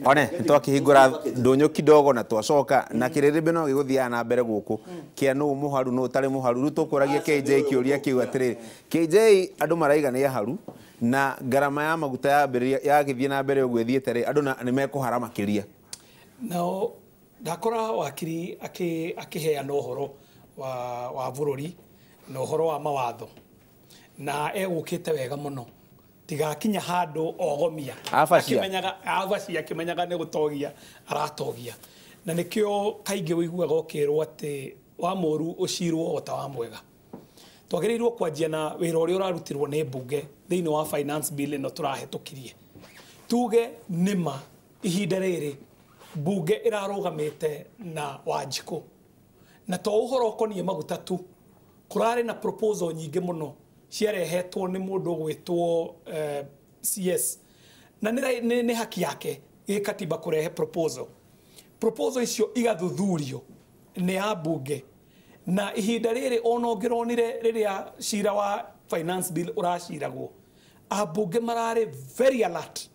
One twakihingura ndunyu kidogo na twacoka na kiririmbĩ no gĩgũthiaga na mbere gũkũ kĩa nũ mũharu nũ ũtarĩ mũharu. Rĩu tũkũragia KJ kĩũria kĩu atĩrĩrĩ, KJ, andũ maraiga nĩ aharu na ngarama ya maguta yambĩrĩria yagĩthiĩ na mbere ũguo ĩthiĩte rĩ, andũ nĩ mekũhara makĩria. Nao ndakora wakiri akĩheana ũhoro wa bũrũri na ũhoro wa mawatho na egũkĩte wega mũno tigakinya handũ ogomia Abacia. Abacia akĩmenyaga nĩ gũtogia aratogia, na nĩkĩo kaingĩ ũiguaga ũkĩrwo atĩ wa mũru ũcirwo o ta wa mwega. Twagĩrĩirwo kwanjia na wĩra ũrĩa ũrarutirwo nĩ mbunge thĩinĩ wa finance bill ĩno tũrahĩtũkirie. Tuge nĩma ihinda rĩrĩ mbunge ĩrarũgamĩte na Wanjikũ, na to ũhoro ũkoniĩ maguta tu, kũrarĩ na proposal nyingĩ mũno ciarehetwo nĩ mũndũ ũgwĩtwo CS, na nĩ haki yake gĩkatiba kũrehe proposal. Proposal icio igathuthurio nĩ ambunge, na ihinda rĩrĩ ona ũngĩronire rĩrĩa cira wa finance bill ũraciragwo, ambunge mararĩ very alert,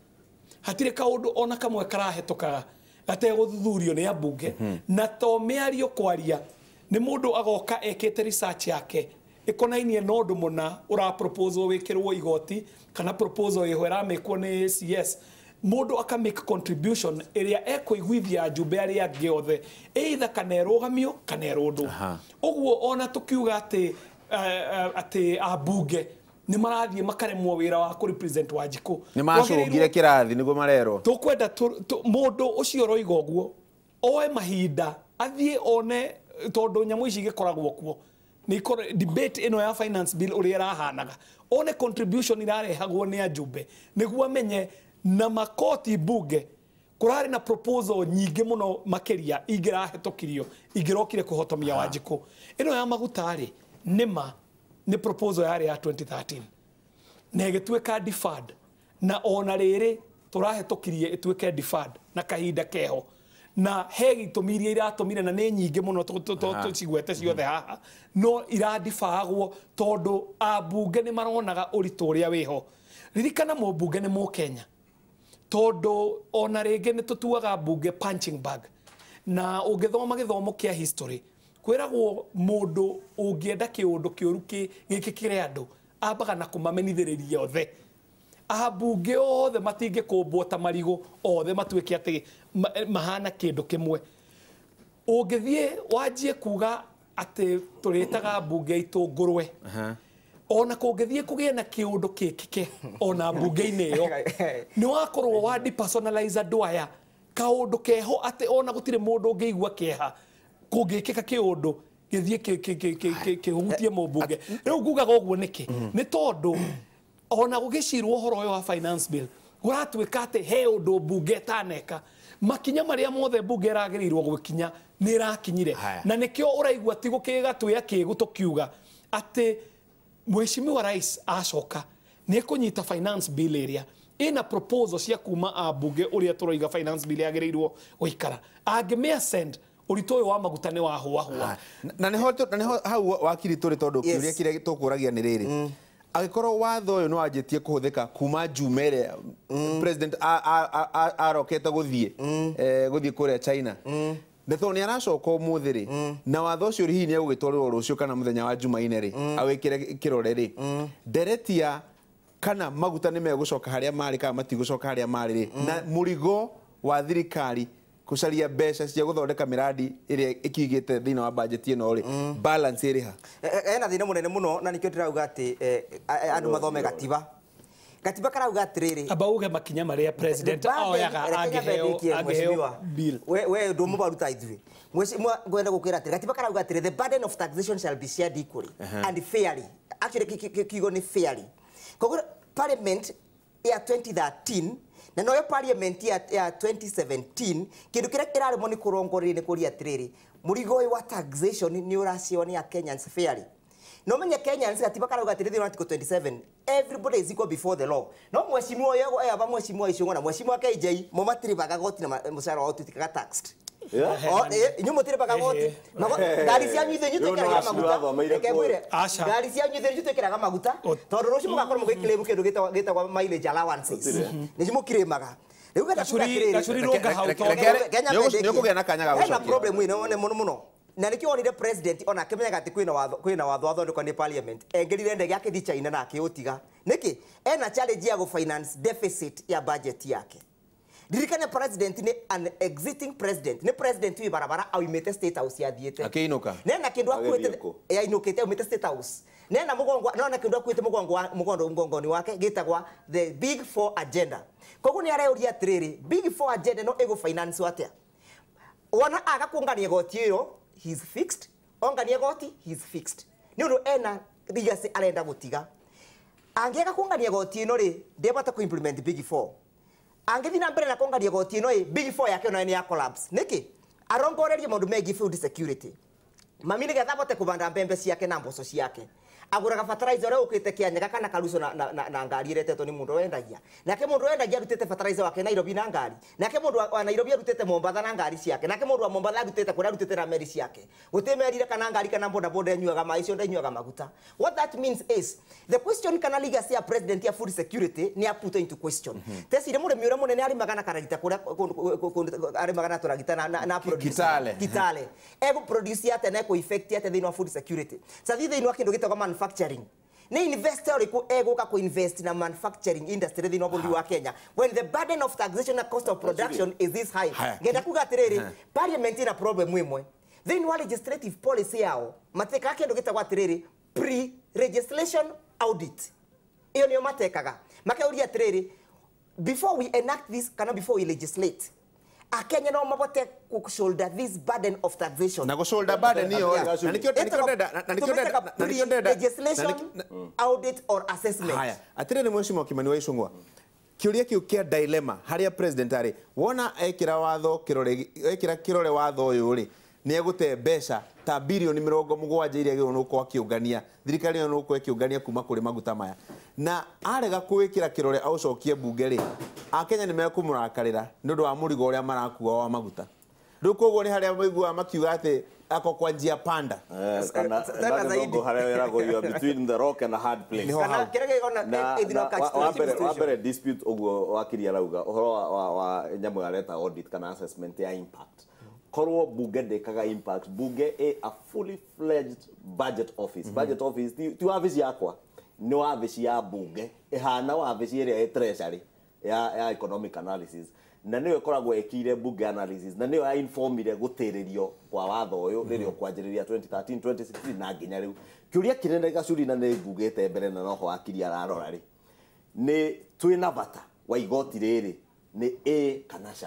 hatirĩ kaũndũ ona kamwe karahĩtũkaga gategũthuthurio nĩ ambunge. Na to mĩario kwaria, nĩ mũndũ agoka ekĩte research yake ĩkonainie na ũndũ mũna ũra proposal wĩkĩrwo igoti kana proposal ĩho ĩramĩkwo nĩ CS, mũndũ aka make contribution ĩrĩa ekũiguithia ajumbe arĩa angĩ othe, either kana ĩrũgamio kana ĩrũndwo. Ũguo ona tũkiuga atĩ atĩ ambunge nĩ marathiĩ makaremwo wĩra wa kũ represent Wanjikũ, nĩ macũngire kĩrathi nĩguo marerwo. Tũkwenda mũndũ ũcio ũroiga ũguo oe mahinda athiĩ one, tondũ nyamũ ici igĩkoragwo kuo nĩ debate ĩno ya finance bill ũrĩa ĩrahanaga, one contribution irarehagwo nĩ ajumbe nĩguo amenye. Na makoti mbunge kũrarĩ na proposal nyingĩ mũno makĩria ingĩrahĩtũkirio ingĩrokire kũhotomia Wanjikũ. Ĩno ya maguta rĩ, nĩma nĩ proposal yarĩ ya 2013 na ĩgĩtuĩka deferred, na ona rĩrĩ tũrahĩtũkirie ĩtuĩke deferred na kahinda keho, na he gĩtũmi iria iratũmire na nĩ nyingĩ mũno tũcigwete ciothe haha, no iradibagwo tondũ ambunge nĩ maronaga ũritũ ũrĩa wĩho. Ririkana mũmbunge nĩ mũkenya, tondũ ona rĩngĩ nĩ tũtuaga mbunge punching bag, na ũngĩthoma gĩthomo kĩa history kwĩragwo mũndũ ũngĩenda kĩũndũ kĩũru gĩkĩkĩre andũ ambaga na kũmamenithĩrĩria othe. Ambunge othe matingĩkũmbwo ta marigũ, othe matuĩke atĩ mahana kĩndũ kĩmwe. Ũngĩthiĩ wanjie kuga atĩ tũrĩtaga mbunge aitũ ngũrwe, ona kũngĩthiĩ kũgĩe na kĩũndũ kĩkĩke ona mbunge-inĩ ĩyo, nĩ wakorwo wa depersonalize andũ aya kaũndũ keho atĩ ona gũtirĩ mũndũ ũngĩigua kĩeha kũngĩkĩka kĩũndũ gĩthiĩ kĩhutie mũmbunge. Rĩu ngugaga ũguo nĩkĩ? Nĩ tondũ ona gũgĩcirwo ũhoro ũyũ wa finance bill gũratuĩka atĩ he ũndũ mbunge ĩtaneka, makinya marĩa mothe mbunge ĩragĩrĩirwo gũkinya nĩ ĩrakinyire, na nĩkĩo ũraigua ti gũkĩga twĩ akĩgu tũkiuga atĩ Mheshimiwa Rais acoka nĩ ekũnyita finance bill ĩrĩa ĩna proposal cia kuma ambunge ũrĩa tũroiga finance bill yagĩrĩirwo gũikara, angĩmĩa send ũritũ ũyũ wa maguta nĩ wahũahũa. Na nĩho hau wakiri tũrĩ, tondũ kĩũria kĩrĩa tũkũragia nĩ rĩrĩ, angĩkorwo watho ũyũ nĩ wanjĩtie kũhũthĩka kuma Juma ĩrĩa president arokete gũthiĩ gũthiĩ kũrĩa China, na tondũ nĩ aracoka ũmũthĩ rĩ, na watho ũcio hihi nĩ egũgĩtwarĩrwo rũciũ kana mũthenya wa Jumaine rĩ, awĩkĩre kĩrore rĩ, nderetia kana maguta nĩ megũcoka harĩa marĩ kana matigũcoka harĩa marĩ rĩ, na mũrigo wa thirikari gũcaria mbeca cia gũthondeka mĩradi ĩrĩa ĩkigĩte thĩinĩ wa budget ĩno rĩ, balance ĩrĩ ha? Ena thĩna mũnene mũno, na nĩkĩo ndĩrauga atĩ andũ mathome gatiba. Gatiba karauga atĩrĩrĩ, amba uge makinya marĩa president oyaga angĩheo bill. We ndũmũbaru ta ithuĩ. Mheshimiwa, ngwenda gũkwĩra atĩrĩ, gatiba karauga atĩrĩ, the burden of taxation shall be shared equally and fairly. Actually kiugo nĩ fairly. Koguo parliament ya 2013 na noyo parliament ya 2017 kindu kiria kiraremwo ni kurongoreria ni kuria atiriri, murigo uyu wa taxation ni uracio ni a Kenyans fairly. No menye Kenyans gatiba karauga atiriri article 27 everybody is equal before the law. No mheshimiwa uyu aba mheshimiwa Icũng'wa na mheshimiwa KJ mo matiribaga goti na mucara wao tutikaga taxed. Inyu mutiribaga goti ngari cianyu ithuĩ twĩkĩraga maguta, reke ngwĩre, ngari cianyu ithuĩ twĩkĩraga maguta tondũ rũciũ mũgakorwo mũgĩclaim kĩndũ gĩtagwo mileage allowances nĩcio mũkirĩmaga. Rĩu ngenda kuga atĩrĩrĩ, Gacuri rũnga hau tondũ Nĩ ũkũgĩa na kanya ga hena gũcokia. problem ĩno nene mũno mũno, na nĩkĩo wonire president ona akĩmenyaga atĩ kwĩna watho wathondekwo nĩ parliament, engĩrire ndege akĩthiĩ China na akĩũtiga. Nĩkĩ ena challenge ya gũfinance deficit ya budget yake? Ndirikane president nĩ an exiting president, nĩ president wĩ barabara aumĩte State House athiĩte. Akĩinũka. Nena kĩndũ akuĩte. Agĩthiĩ kũ? Ainũkĩte, aumĩte State House, nena mũgongo, nona kĩndũ akuĩte mũgongo wa mũgongo mũgongoni wake gĩtagwa the Big Four agenda. Koguo nĩ areuria atĩrĩrĩ, Big Four agenda no ĩgũ finance atĩa? Wona aga kuongania goti ĩyo, he's fixed. Ongania goti, he's fixed, nĩ ũndũ ena legacy arenda gũtiga. Angĩaga kuongania goti ĩno rĩ, ndebata ku implement Big Four. Angĩthiĩ na mbere na kuongania goti ĩno ĩ, Big Four yake onayo nĩ ya collapse. Nĩkĩ? Arongorerie maũndũ megiĩ food security. Mami nĩgetha abote kũbanda mbembe ciake na mboco ciake, agũraga fertilizer ũrĩa ũkĩte Kĩanyaga kana Karuco na ngari ĩretetwo nĩ mũndũ wendagia. Nake mũndũ wendagia arutĩte fertilizer wake Nairobi na ngari. Nake mũndũ wa Nairobi arutĩte Mombatha na ngari ciake. Nake mũndũ wa Mombatha arutĩte kũrĩa arutĩte na meri ciake. Gũtĩ merire kana ngari kana boda boda ĩnyuaga maĩ icio, ndĩnyuaga maguta. What that means is the question kana legacy ya president ya food security nĩ ya put into question. Tecire mũrĩmi ũrĩa mũnene arĩmaga na karagita kũrĩa arĩmaga na tũragita na produce. Kitale. Kitale egu produce atĩa na eku effect atĩa thĩinĩ wa food security? Sathi thĩinĩ wa kĩndũ gĩtagwo manufacturing, nĩ investor ũrĩkũ egũka kũ invest na manufacturing industry thĩinĩ wa bũrũri wa Kenya when the burden of taxation and cost of production is this high? Haya. Ngenda kuga atĩrĩrĩ, parliament ina problem ĩmwe thĩinĩ wa legislative policy yao. Matekaga kĩndũ gĩtagwo atĩrĩrĩ, pre legislation audit. Ĩyo nĩyo matekaga, makeuria atĩrĩrĩ, before we enact this kana before we legislate, Akenya no mabote ku shoulder this burden of taxation? Na gũ-shoulder burden ĩyo rĩ, na nĩkĩo ndenda na nĩkĩo ndenda na nĩkĩo ndenda legislation audit or assessment. Haya, atĩrĩrĩ, Mheshimiwa Kimani wa Ichung'wa, kĩũria kĩu kĩa dilemma harĩa president arĩ, wona ekĩra watho kĩrore, ekĩra kĩrore watho ũyũ rĩ, nĩ egũte mbeca ta birioni 70 iria agĩrĩirwo nĩ gũkorwo akĩũngania, thirikari ĩyo nĩ gũkorwo ĩkĩũngania kuma kũrĩ maguta maya. Na arega kũwĩkĩra kĩrore aũcokie bunge rĩ, Akenya nĩ mekũmũrakarĩra nĩ ũndũ wa mũrigo ũrĩa marakua wa maguta rĩu. Koguo nĩ harĩa maiguaga makiuga atĩ ako kwa njia panda. Kana Tena na zaidi. gĩthũngũ harĩa wĩragwo you are between the rock and a hard place. Nĩho Kana hau. kĩrĩa gĩgona Na ĩthino na wa mbere dispute ũguo wakiri arauga ũhoro wa nyamũ areta audit kana assessment ya impact, korwo bunge ndĩkaga impact. Bunge ĩ a fully fledged budget office. Budget office ti wabici yakwa, nĩ wabici ya bunge, ĩhana wabici ĩrĩa ĩ treasury ya economic analysis, na nĩyo ĩkoragwo ĩkĩire bunge analysis, na nĩyo ya informire gũtĩrĩrio kwa watho ũyũ rĩrĩa ũkwanjĩrĩria 2013, 2016 na nginya rĩu. Kĩũria kĩnene Gacuri, na nĩ ngugĩte mbere na noho wakiri ararora rĩ, nĩ twĩna bata wa igoti rĩrĩ, nĩ A kana C?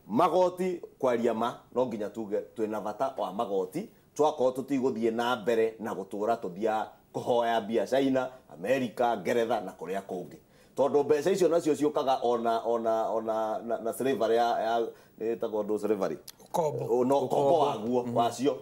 Magoti, kwaria ma, no nginya tuge twĩna bata wa magoti, twakorwo tũtigũthiĩ na mbere na gũtũra tũthiaga kũhoya mbia China, America, Ngeretha na kũrĩa kũngĩ, tondũ mbeca icio nacio ciũkaga ona na slavery ya nĩ ĩtagwo ndũ slavery. Ũkombo. No kombo waguo wacio.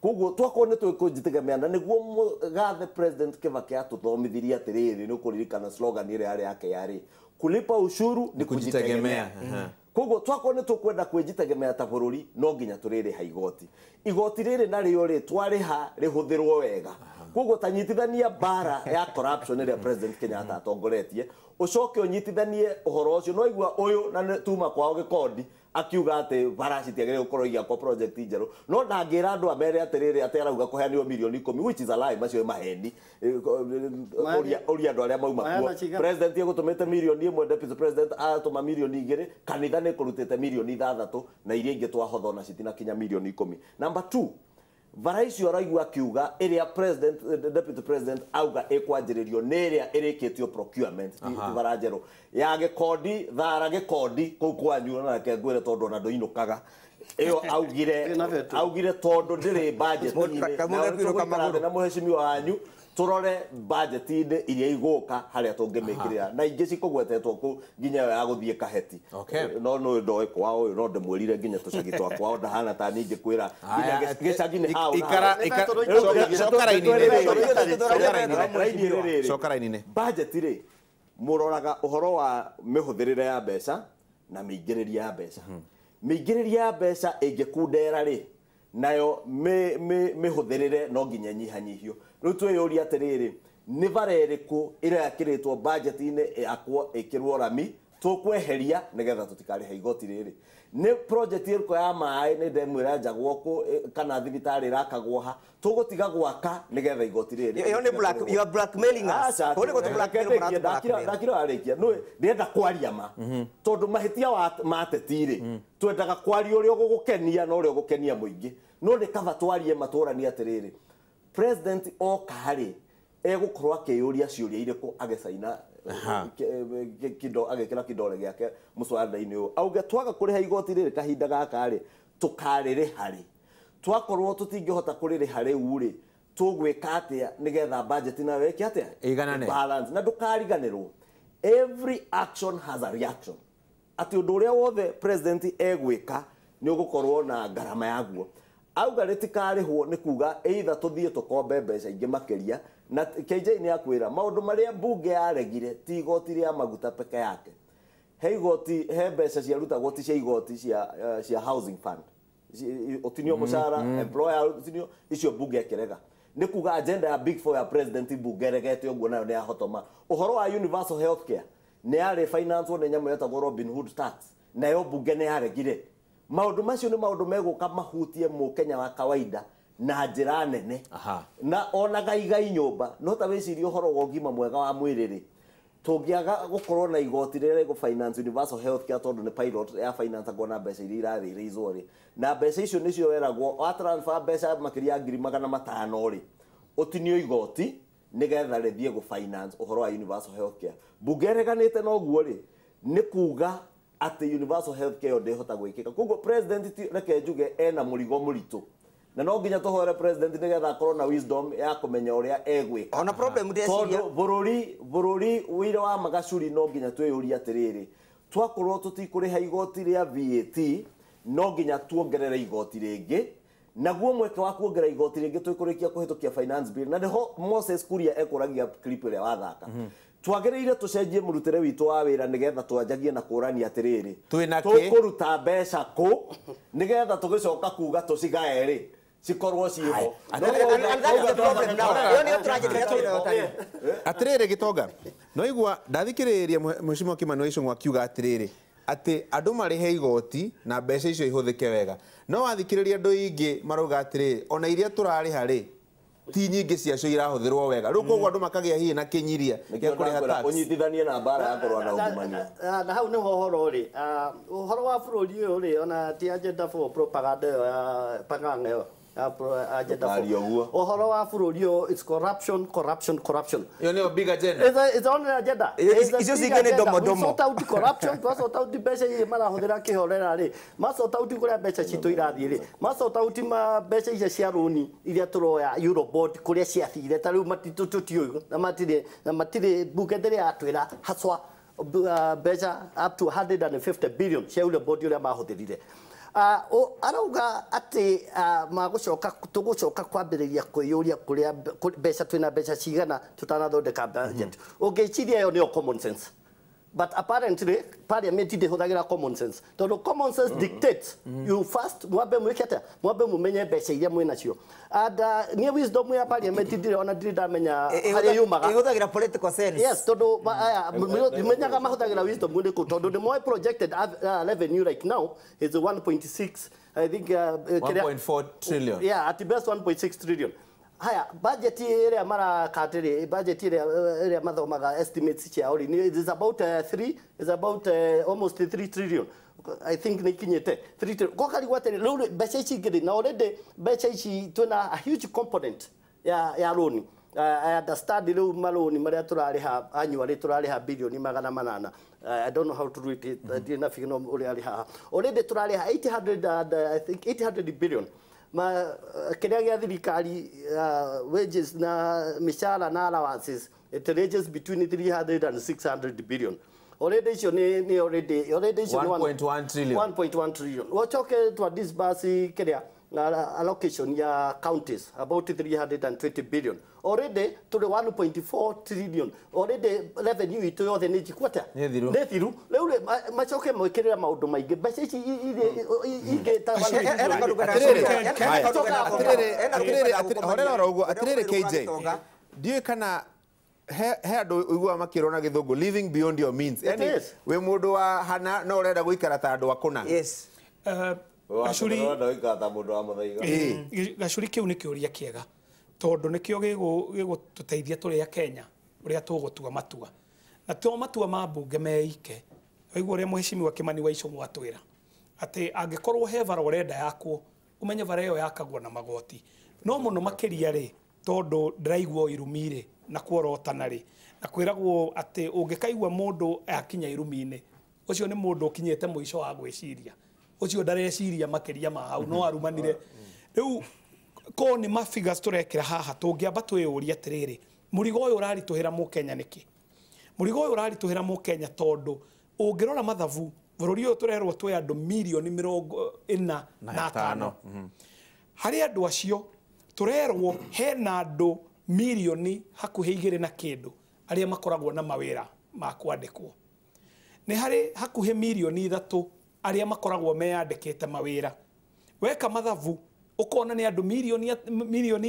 Koguo twakorwo nĩ twĩkũnjitegemea, na nĩguo mũgathe President Kibaki atũthomithirie atĩrĩrĩ, nĩ ũkũririkana slogan ĩrĩa yarĩ yake, yarĩ "Kulipa ushuru ni kujitegemea." kujitegemea". Koguo twakorwo nĩ tũkwenda kwĩjitegemea ta bũrũri, no nginya tũrĩrĩha igoti. Igoti rĩrĩ narĩo rĩ, twarĩha rĩhũthĩrwo wega. Koguo ta nyitithania mbara ya corruption ĩrĩa President Kenyatta atongoretie, ũcoke ũnyitithanie ũhoro ũcio no igua ũyũ na nĩ tuma kwao gĩkondi akiuga atĩ bara citiagĩrĩire gũkorwo igĩakwo project njerũ, no ndangĩra andũ amere atĩrĩrĩ atĩ arauga kũheanirwo mirioni 10, which is a lie. Macio nĩ maheni. Ũria andũ arĩa mauma kuo. Maheana cigana? President egũtũmĩte mirioni 1, deputy president atũma mirioni 2, kanitha nĩ kũrutĩte mirioni 6, na iria ingĩ twahotha ona citinakinya mirioni 10. Number two, bara icio araigua akiuga ĩrĩa president, deputy president auga ĩkwanjĩrĩrio nĩ ĩrĩa ĩrĩkĩtio procurement, ti bara njerũ ya Gĩkondi, Thara Gĩkondi kũu kwanyu. Na reke ngwĩre, tondũ ona ndũinũkaga ĩyo augire. Ĩna betũ. Augire tondũ ndĩrĩ budget-inĩ. Kamũge Na kũinũka tũgũikara thĩ magũrũ. na mũhecimiwa wanyu tũrore budget-inĩ iria igũka harĩa tũngĩmĩkĩrĩra, na ingĩ cikũgwetetwo kũu nginya ĩyo ya gũthiĩ Kaheti. No nĩ ndoĩ kwao ũyũ, no ndĩmwĩrire nginya tũcagi twa kwao ndahana ta niĩ ngĩkwĩra nginya gĩcagi nĩ hau na Ikara hau. coka raini-inĩ. Raini rĩrĩ. Coka raini-inĩ. Budget rĩ, mũroraga ũhoro wa mĩhũthĩrĩre ya mbeca na mĩingĩrĩrie ya mbeca. Mĩingĩrĩrie ya mbeca ĩngĩkundera rĩ, nayo mĩhũthĩrĩre no nginya ĩnyihanyihio. Rĩu twĩyũria atĩrĩrĩ, nĩ bara ĩrĩkũ ĩrekĩrĩtwo budget-inĩ yakwo ĩkĩrwo rami Tũkweheria nĩgetha tũtikarĩhe igoti rĩrĩ. Nĩ project ĩrĩkũ ya maĩ nĩ ndemu ĩrenjagwo kũ kana thibitarĩ ĩrakagwo ha tũgũtiga gwaka nĩgetha igoti rĩrĩ. Ĩyo nĩ black, you are blackmailing us. Kũu nĩ gũtũ blackmail mũratũ blackmail. Ndakira warĩkia nĩ ndĩrenda kwaria ma tondũ mahĩtia ma ateti rĩ twendaga kwaria ũrĩa ũgũgũkenia na ũrĩa ũgũkenia mũingĩ no nĩ kaba twarie matũrani atĩrĩrĩ president oka rĩ egũkorwo akĩyũria ciũria irĩkũ agĩcaina kindo agĩkĩra kidole gĩake mũcwada-inĩ ũyũ auge twaga kũrĩha igoti rĩrĩ kahinda gaka rĩ tũkarĩrĩha rĩ twakorwo tũtingĩhota kũrĩrĩha rĩu rĩ tũgwĩka atĩa nĩgetha budget nayo ĩke atĩa Ĩiganane. Balance na ndũkariganĩrwo every action has a reaction atĩ ũndũ ũrĩa wothe president egwĩka nĩ ũgũkorwo na ngarama yaguo auga rĩtikarĩhwo nĩ kuga either tũthiĩ tũkombe mbeca ingĩ makĩria na KJ nĩ akwĩra maũndũ marĩa mbunge yaregire ti igoti rĩa maguta peke yake he igoti he mbeca ciarutagwo ti cia igoti cia housing fund ũtinio mũcara employer ũtinio icio mbunge ĩkĩrega nĩ kuga agenda ya big four ya president mbunge ĩregete ũguo nayo nĩ yahotoma ũhoro wa universal health care nĩ yarĩ finance nĩ nyamũ yetagwo Robin Hood tax nayo mbunge nĩ yaregire maũndũ macio nĩ maũndũ megũka mahutie mũkenya wa kawaida na njĩra nene. Aha. Na ona gaigai nyũmba no ta wĩcirie ũhoro wa ũgima mwega wa mwĩrĩ rĩ tũngĩaga gũkorwo na igoti rĩrĩa rĩgũ finance universal health care tondũ nĩ pilot ya finance na mbeca iria irarĩ raiswo rĩ na mbeca icio nĩcio weragwo wa transfer mbeca makĩria ya 500,000 rĩ ũtinio igoti nĩgetha rĩthiĩ gũ finance ũhoro wa universal health care mbunge ĩreganĩte na ũguo rĩ nĩ kuga atĩ universal health care ndĩhota gwĩkĩka koguo president reke njuge ena mũrigo mũritũ na no nginya tũhoere president nĩgetha akorwo na wisdom ya kũmenya ũrĩa egwĩka Ona problem ndĩreciria tondũ bũrũri wĩra wa magacuri no nginya twĩyũrie atĩrĩrĩ twakorwo tũtikũrĩha igoti rĩa VAT no nginya tuongerere igoti rĩngĩ naguo mweke wa kuongerera igoti rĩngĩ twĩkũrĩkia kũhĩtũkia finance bill na nĩho Moses Kuria ekũragia clip ĩrĩa wathaka twagĩrĩire tũcenjie mũrutĩre witũ wa wĩra nĩgetha twanjagie na kũrania atĩrĩrĩ Twĩna kĩ? tũkũruta mbeca kũ nĩgetha tũgĩcoka kuga tũcigae rĩ cikorwo ciĩho And that's the problem now. Ĩyo nĩyo tragedy ĩrĩa twĩnayo ta rĩu. Atĩrĩrĩ Gĩtonga no igua ndathikĩrĩria Mheshimiwa Kimani wa Ichung'wa akiuga atĩrĩrĩ atĩ andũ marĩhe igoti na mbeca icio ihũthĩke wega no wathikĩrĩria andũ aingĩ marauga atĩrĩrĩ ona iria tũrarĩha rĩ ti nyingĩ ciacio irahũthĩrwo wega rĩu koguo andũ makagĩa hihi na kĩnyiria gĩa kũrĩha tax ũnyitithanie na mbara ya kũrũa na ungumania na hau nĩho ũhoro ũrĩ ũhoro wa bũrũri ũyũ rĩ ona ti agenda for propaganda ĩyo ya pang'ang'a ĩyo ya agenda for Ndũkarie ũguo. ũhoro wa bũrũri ũyũ it's corruption corruption corruption ĩyo nĩyo big agenda. It's on the agenda. Icio It's a big cingĩ nĩ agenda. domo We domo. sort out corruption, twa sort out mbeca iria marahũthĩra kĩhorera rĩ, ma sort out kũrĩa mbeca citũ irathiĩ rĩ, ma sort out ma mbeca icia cia rũni iria tũroya Eurobond kũrĩa ciathire ta rĩu tũtiũĩ na matirĩ mbunge ndĩrĩ yatwĩra haswa mbeca up to 150 billion cia Eurobond ũrĩa mahũthĩrire. Arauga atĩ magũcoka tũgũcoka kwambĩrĩria kwĩyũria kũrĩa mbeca twĩna mbeca cigana tũtanathondeka budget ũngĩciria ĩyo nĩyo common sense but apparently parliament ndĩhũthagĩra common sense tondũ common sense dictates you first mwambe mwĩke atĩa mwambe mũmenye mbeca iria mwĩnacio and niĩ wisdom ya parliament ndirĩ ona ndirĩ ndamenya harĩa yumaga Ĩhũthagĩra political sense. Yes, tondu aya menyaga mahũthagĩra wisdom ũrĩkũ tondũ nĩ moĩ projected revenue right now is 1.6 I think 1.4 trillion. Yeah, at best 1.6 trillion. Haya, budget ĩrĩa marakatĩrĩ budget ĩrĩa mathomaga estimates ciao rĩ it is about 3 is about almost 3 trillion. I think nĩ ikinyĩte 3 trillion. Gokarigwo atĩrĩ rĩu mbeca ici ingĩ rĩ na already mbeca ici twĩna a huge component ya loan. I understand rĩu marũni marĩa tũrarĩha annually tũrarĩha bilioni 800. I don't know how to do it ndirĩ na figure no ũrĩa arĩ haha already tũrarĩha 800 and, I think 800 billion ma kĩrĩa gĩa thirikari wages na mĩcara na allowances it ranges between 300 and 600 billion already icio nĩ already icio nĩ 1.1 trillion. 1.1 trillion wacoke twa disburse kĩrĩa allocation ya counties about 320 billion already tũrĩ 1.4 trillion already revenue itũ yothe nĩ njiku atĩa Nĩ thiru. nĩ thiru rĩu rĩ macoke mwĩkĩrĩre maũndũ maingĩ mbeca ici ingĩ ta Atĩrĩrĩ, horera oro ũguo atĩrĩrĩ KJ ndiũĩ kana He andũ ũiguaga makĩrwo na gĩthũngũ living beyond your means. It Yani is. wĩ mũndũ wa hana no ũrenda gũikara ta andũ akũna. Yes. Gacuri Ũrenda ta mũndũ wa mũthaiga. Gacuri kĩu nĩ kĩũria kĩega tondũ nĩkĩo gĩgũtũteithia tũrĩ a Kenya ũrĩa tũgũtua matua na to matua ma mbunge meike. Waigua ũrĩa mheshimiwa Kimani wa Ichung'wa atwĩra atĩ angĩkorwo he bara ũrenda yakwo ũmenye bara ĩyo yakagwo na magoti no mũno makĩria rĩ tondũ ndĩraigua irumi rĩ na kuorotana rĩ na kwĩragwo atĩ ũngĩkaigua mũndũ akinya irumi-inĩ ũcio nĩ mũndũ ũkinyĩte mũico wa gwĩciria ũcio ndareciria makĩria ma hau no arumanire. Rĩu ko nĩ ma figures tũrekĩra haha tũngĩamba twĩyũrie atĩrĩrĩ mũrigo ũyũ ũraritũhĩra mũkenya nĩkĩ? Mũrigo ũyũ ũraritũhĩra mũkenya tondũ ũngĩrora mathabu bũrũri ũyũ tũrerwo twĩ andũ mirioni 45. Harĩ andũ acio tũrerwo hena andũ mirioni hakuhĩ 2 na kĩndũ arĩa makoragwo na mawĩra ma kwandĩkwo. Nĩ harĩ hakuhĩ mirioni 3 arĩa makoragwo meyandĩkĩte mawĩra. Weka mathabu ũkona nĩ andũ mirioni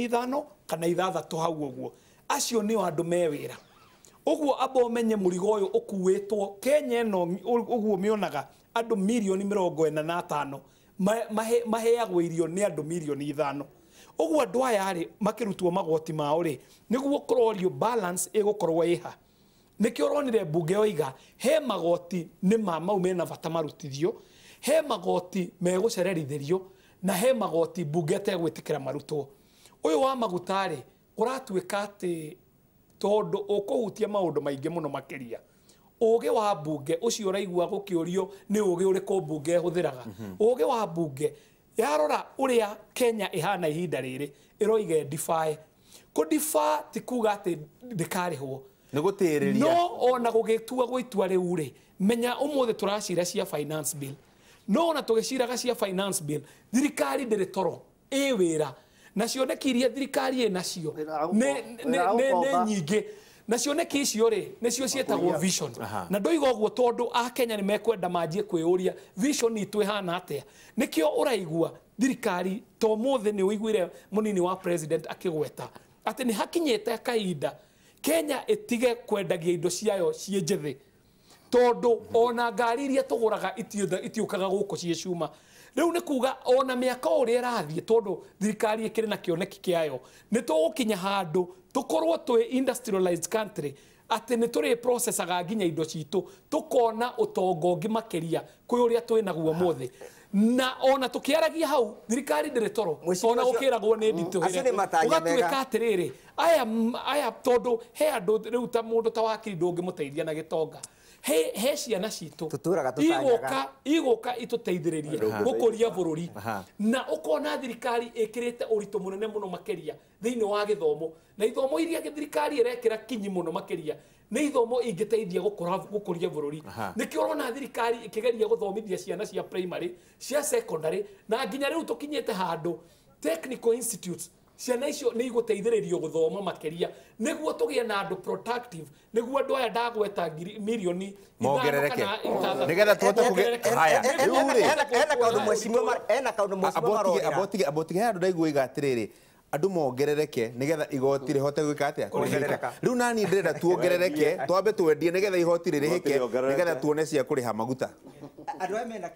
5 kana 6 hau ũguo. Acio nĩo andũ me wĩra. Ũguo amba ũmenye mũrigo ũyũ ũkuĩtwo Kenya ĩno ũguo mĩonaga andũ mirioni 45 maheagwo irio nĩ andũ mirioni 5. Ũguo andũ aya rĩ makĩrutwo magoti mao rĩ nĩguo kũrorio balance ĩgũkorwo ĩha. Nĩkĩo ũronire mbunge yoiga he magoti nĩ ma mau mena bata marutithio, he magoti megũcererithĩrio na he magoti mbunge ĩtegwĩtĩkĩra marutwo. Ũyũ wa maguta rĩ ũratuĩka atĩ tondũ ũkũhutia maũndũ maingĩ mũno makĩria. Ũgĩ wa mbunge ũcio ũraigua gũkĩũrio nĩ ũgĩ ũrĩkũ mbunge ĩhũthĩraga. Ũgĩ wa mbunge yarora ũrĩa Kenya ĩhana ihinda rĩrĩ ĩroiga ĩndibae. Kũndibaa ti kuga atĩ ndĩkarĩhwo. Nĩ gũtĩrĩria. No ona gũgĩtua gũitua rĩu rĩ menya ũmũthĩ tũracira cia finance bill. No ona tũgĩciraga cia finance bill thirikari ndĩrĩ toro ĩ wĩra na cioneki iria thirikari ĩ nacio nĩ nyingĩ na cioneki icio rĩ nĩcio ciĩtagwo vision. Na ndoiga ũguo tondũ a Kenya nĩ mekwenda manjie kwĩyũria vision itũ ĩhana atĩa. Nĩkĩo ũraigua thirikari to ũmũthĩ nĩ ũiguire mũnini wa president akĩgweta atĩ nĩ hakinyĩte kahinda Kenya ĩtige kwendagia indo ciayo ciĩ njĩthĩ tondũ ona ngari iria tũgũraga itiũkaga gũkũ ciĩ cuma. Rĩu nĩ kuga ona mĩaka ũrĩa ĩrathiĩ tondũ thirikari ĩkĩrĩ na kĩoneki kĩayo nĩ tũgũkinya handũ tũkorwo twĩ industrialized country atĩ nĩ tũrĩ processaga nginya indo citũ tũkona ũtonga ũngĩ makĩria kwĩ ũrĩa twĩ naguo ũmũthĩ. Na ona tũkĩaragia hau thirikari ndĩrĩ toro ona gũkĩragwo nĩ nditũhĩre ũgatuĩka atĩrĩrĩ aya tondũ he andũ rĩu ta mũndũ ta wakiri ndũngĩmũteithia na gĩtonga he ciana citũ igũka itũteithĩrĩrie gũkũria bũrũri na ũkona thirikari ĩkĩrĩte ũritũ mũnene mũno makĩria thĩinĩ wa gĩthomo na ithomo iria thirikari ĩrekĩra kinyi mũno makĩria nĩ ithomo ingĩteithia gũkũria bũrũri. Nĩkĩo ũrona thirikari ĩkĩgeria gũthomithia ciana cia primary cia secondary na nginya rĩu tũkinyĩte handũ technical institutes ciana icio nĩ igũteithĩrĩrio gũthoma makĩria nĩguo tũgĩe na andũ productive nĩguo andũ aya ndagweta mirioni mongerereke nĩgetha tũhote kũgĩa haya. Rĩu rĩ hena kaũndũ mheshimiwa marorera abotige andũ ndaigua iga atĩrĩrĩ andũ mongerereke nĩgetha igoti rĩhote gwĩka atĩa kũrĩhĩka. Rĩu nani ndĩrenda tuongerereke twambe twendie nĩgetha igoti rĩrĩhĩke nĩgetha tuone cia kũrĩha maguta. Andũ aya mena